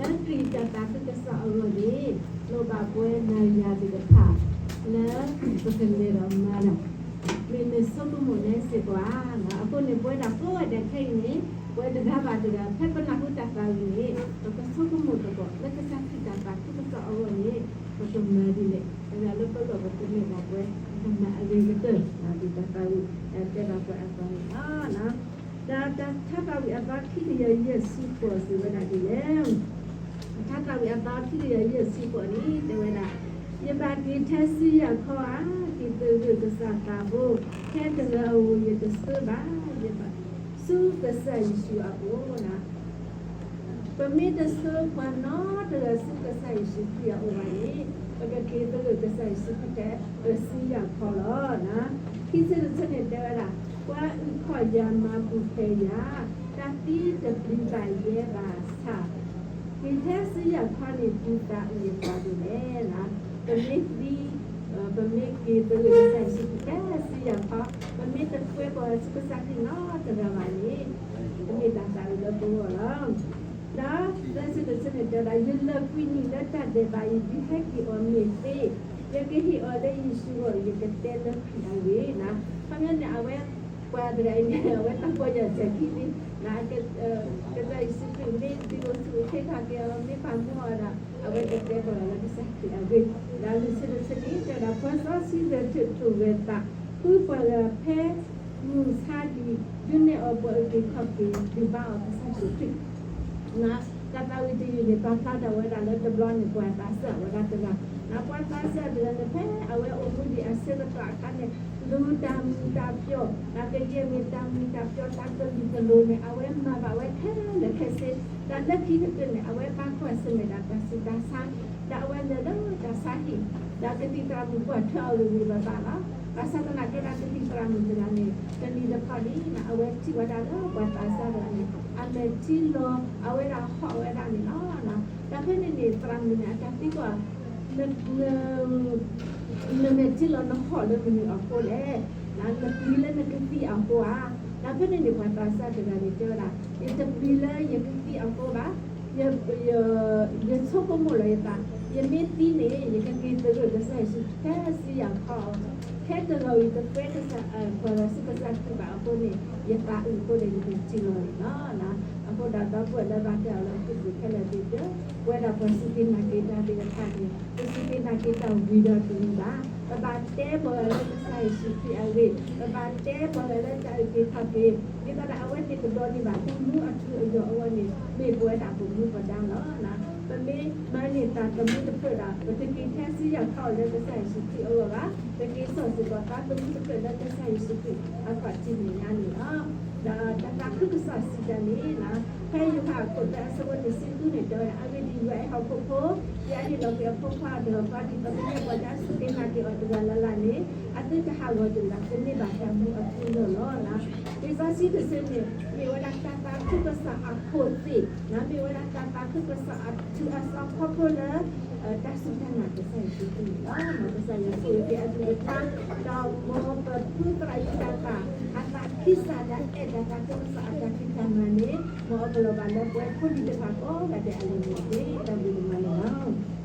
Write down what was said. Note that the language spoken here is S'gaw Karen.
လၢခရံာ်တၢ်သးခုကစီၣ်အဂီၢ်န့ၣ် လိၣ်ဘၣ်ပှၤနၤယၤသ့ၣ်တဖၣ် လၢပကလဲၤဒီးမၤတၢ် မ့မ့ၢ်ဆိကမိၣ်န့ၣ်စ့ၢ်ကီးဧါ. အဃိန့ၣ် ပဝဲဒၣ်ကိးဂၤဒဲးခဲအံၤန့ၣ် ပဝဲတဂၤဘၣ်တဂၤ ဖဲပနၢ်ဟူတၢ်သးဝံၣ်န့ၣ် ပကဆိကမိၣ်သကိး လၢကစၢ်ခရံာ်တၢ်သးခုကစီၣ်အဂီၢ်န့ၣ် ပကမၤဒ်လဲၣ်. တဂၤလၢပလိၣ်ပကမ့ၢ်ဘၣ်ပှဲၤ ပကမၤအဂ့ၤကတၢၢ် ဒ်တၢ်သးဝံၣ်တဲဘၣ်ပှၤအသိးန့ၣ်လီၤ. ဒီးတၢ်ထါသးဝံၣ်အဘါခံကယၤယဲၢ်ဆံဃိးစံးဝဲဒၣ်ဒ်လဲၣ်. ထါသးဝံၣ်အဘါခံကယၤယဲၢ်ဆံဃိးန့ၣ် တဲဝဲဒၣ်, ယဘၣ်က့ၤထဲစုယၤခီဧါ, က့ၤသဂၢၢ်ကစၢ်သးဘိ, ထဲတဂၤဧိၤယတဆှၢဘၣ်, ယဘၣ်ဆူကစၢ်ယ့ၣ်ၡူးအအိၣ်လီၤ. ပမ့ၢ်တဆှၢပှၤနီတဂၤဆူကစၢ်ယ့ၣ်ၡူးခရံာ်အအိၣ်ဘၣ်န့ၣ် ပကက့ၤသဂၢၢ်ကစၢ်ယ့ၣ်ၡူးခရံာ်ထဲစုယၤခီလီၤ. ခံဆံတဆၢန့ၣ်တဲဝဲဒၣ်, ပှၤအုၣ်ခီၣ်ယၤမၤပူၤဖျဲးယၤ, တၢ်သံတပျံၤဘၣ်ယဲဘၣ်ဆၣ်, က့ၤထဲစုယၤခီန့ၣ် ပူၤသးအုးယသးဒ်လဲၣ်. ပမ့ၢ်သံ ပမ့ၢ်က့ၤသဂၢၢ်ကစၢ်ယ့ၣ်ၡူးခရံာ်ထဲစုယၤခီ, ပမ့ၢ်တကွဲပှၤဆူကစၢ်ခရံာ်နီတဂၤဘၣ်န့ၣ် တမ့ၢ်တၢ်သးအုးလၢပဂီၢ်လီၤ. ဒီးသၢဆံတဆၢန့ၣ်တဲဝဲဒၣ်, ယလၢာ်ကွံာ်နံၣ်လၢတၢ်ဒဲးဘးအံၤ ဒုးဟဲက့ၤအီၤမ့ၢ်သ့, ယကဟ့ၣ်အီၤလၢယ့ၣ်ၡူးအဂီၢ်, ယကတဲလၢခရံာ်အဂ့ၢ်. ခီပညီန့ၣ် အဝဲ ပှၤတဂၤအံၤန့ၣ် အဝဲတၢ်ပီၢ်ယၢ်စဲၤခံလံ, ကစၢ်ယ့ၣ်ၡူးခရံာ်မ့ၢ်ဒုးအိၣ်ဆူၣ်အိၣ်ချ့ထီၣ်က့ၤအီၤ မ့ၢ်ပာ်မူအီၤဒီး အဝဲကတဲပှၤဂၤလၢကစၢ်ခရံာ်အဂ့ၢ်. ဒီးလွံၢ်ဆံတဆၢန့ၣ် တဲဝဲဒၣ်, ပှၤစီဆှံဂဲၤထၢၣ်ထူၣ်ဂဲၤသး ဃုပှၤဂၤဖဲ မုၢ်ဆါဒံး ဒုးနဲၣ်အီၤပှၤအုၣ်က့ၤခီၣ်က့ၤ ဒုးဘါအီၤကစၢ်ယ့ၣ်ၡူးခရံာ်. တၢ်သးဝံၣ်တယုၢ်န့ၣ် ပာ်ဖျါထီၣ်ဝဲဒၣ်လၢတဘျီန့ၣ် ပှၤသးစၢ်ဝဲဒၣ်တဂၤ, ပှၤသးစၢ်တဂၤန့ၣ် ဖဲအဝဲအိၣ်မူဒံးအဆၢကတီၢ်အခါန့ၣ် လူၤတၢ်မုာ်တၢ်ပျီၢ်, ဒီးကယဲၢ်မ့ၢ်တၢ်မုာ်တၢ်ပျီၢ် တၢ်ကလုာ်ကလိၤန့ၣ် အဝဲမၤဘၣ်ဝဲခဲလၢာ်ခဲဆ့, ဒီးလၢခံကတၢၢ်န့ၣ် အဝဲဘၣ်ကွၢ်ဆၢၣ်မဲာ်ဒၣ်တၢ်ဆူးတၢ်ဆါ, ဒီးအဝဲလဲၤလၢတၢ်ဆါဟံၣ်, ဒီးကသံၣ်သရၣ်မုၣ်ကွၢ်ထွဲအီၤဂ့ၤဂ့ၤဘၣ်ဘၣ်လီၤ. ဘၣ်ဆၣ်သနာ်က့ဒီး ကသံၣ်သရၣ်မုၣ်တဂၤန့ၣ် တနံၤတခီန့ၣ် အဝဲထံၣ်ဝဲဒၣ်လၢပှၤသးစၢ်တဂၤန့ၣ် အမဲာ်ထံလီၤ အဝဲဒၣ်ဟီၣ်ဝဲဒၣ်န့ၣ်လီၤ. ဒီးဖဲန့ၣ်န့ၣ် သရၣ်မုၣ်န့ၣ် အတၢ်သံကွၢ် နမဲာ်ထံလီၤနဟီၣ်လၢမနုၤအဃိလဲၣ်, နပျံၤလၢနကသံၣ်အဃိဧါ. ဒီးဖဲန့ၣ်န့ၣ် ပှၤသးစၢ်တဂၤန့ၣ် တဲဝဲဒၣ်, ယတပျံၤလၢယကသံၣ်အဃိဘၣ်, ယဆိကမိၣ်လီၤယသး, ယမ့ၢ်သံန့ၣ် ယကက့ၤသဂၢၢ်ကစၢ်ယ့ၣ်ၡူးထဲစုယၤခီ, ထဲတဂၤအံၤတကွဲကစၢ် ပှၤဂၤဆူကစၢ်ခရံာ်ဘၣ်အဃိန့ၣ် ယသးအုးအဃိန့ၣ် ယမဲာ်ထံလီၤန့ၣ်လီၤ. အဃိဒီးဒီပုၢ်ဝဲၢ်လၢဘၣ်တၢ်အလီၢ်ခရံာ်ဖိခဲလၢာ်သ့ၣ်ဧၢ, ပဝဲဒၣ်ပှၤစူၢ်က့ၤနာ်က့ၤတၢ်သ့ၣ်တဖၣ်န့ၣ် ပစူၢ်က့ၤနာ်က့ၤတၢ်ဝံၤဒီးတဝံၤဘၣ်, ပဘၣ်တဲပှၤဂၤလၢကစၢ်ယ့ၣ်ၡူးခရံာ်အဂ့ၢ်, ပဘၣ်တဲပှၤဂၤလၢတၢ်အုၣ်က့ၤခီၣ်က့ၤ, ဒ်သိးဒီးအဝဲသ့ၣ်ကဒိးန့ၢ်ဘၣ်တၢ်မူအထူအယိာ်အဂီၢ်န့ၣ် မ့ၢ်ပဝဲဒၣ်ပမူပဒါလီၤ. ပမ့ၢ်မၤန့ၢ်တၢ်သမူတဖျၢၣ်ဒီး ပတက့ၤထဲစုယၤခီအီၤလၢကစၢ်ယ့ၣ်ၡူးခရံာ်အဂီၢ်ဘၣ်, ပက့ၤစိာ်စ့ၢ်ကီးသးသမူတဖျၢၣ်လၢကစၢ်ယ့ၣ်ၡူးခရံာ်အခီၣ်ထံးမဲာ်ညါန့ၣ်လီၤ. ဒီးတၢ်သးခုကစီၣ်စံးတၢ်န့ၣ် ဖဲယိၤဟၣ်အခိၣ်သၢအဆၢဖိတဆံဃုန့ၣ် တဲဝဲဒၣ်, အဂ့ၢ်ဒ်အံၤ, ယွၤအဲၣ်ဟီၣ်ခိၣ်ဖိ, ယွၤဟ့ၣ်လီၤကွံာ်အဖိခွါအီၤတဂၤဃီ, ဒ်သိးကယဲၢ်ပှၤလၢအစူၢ်က့ၤနာ်က့ၤအီၤတဂၤလၢ်လၢ်န့ၣ် အသုတဟးဂီၤတဂၤ, ကန့ၢ်ဘၣ်တၢ်မူအထူအယိာ်လီၤ. လံာ်စီဆှံတဆၢန့ၣ် မ့ၢ်ဝဲဒၣ်တၢ်သးခုကစီၣ်အခိၣ်သ့ၣ်, မ့ၢ်ဝဲဒၣ်တၢ်သးခုကစီၣ်အထုးအစီၤခီဖျိလၢ တၢ်စူၢ်တၢ်နာ်ကစၢ်ယ့ၣ်ၡူးခရံာ်န့ၣ်လီၤ. မ်ကစၢ်ယွၤဆိၣ်ဂ့ၤက့ၤအကလုၢ်ကထါ, ဒီးမ်ပဖုသရၣ်အံၤတၢ်သး, အသးခံစးဒၣ်အဲၣ်ဒၣ်တၢ်သးခုကစီၣ်အတၢ်ဖံးတၢ်မၤန့ၣ် မ်အကလီၤဘၣ်လၢပဝဲဖိလံၤတဖၣ်ကိးဂၤဒဲးအလိၤန့ၣ်တက့ၢ်. တၢ်ဘျုးဒိၣ်မးန့ၣ်လီၤ.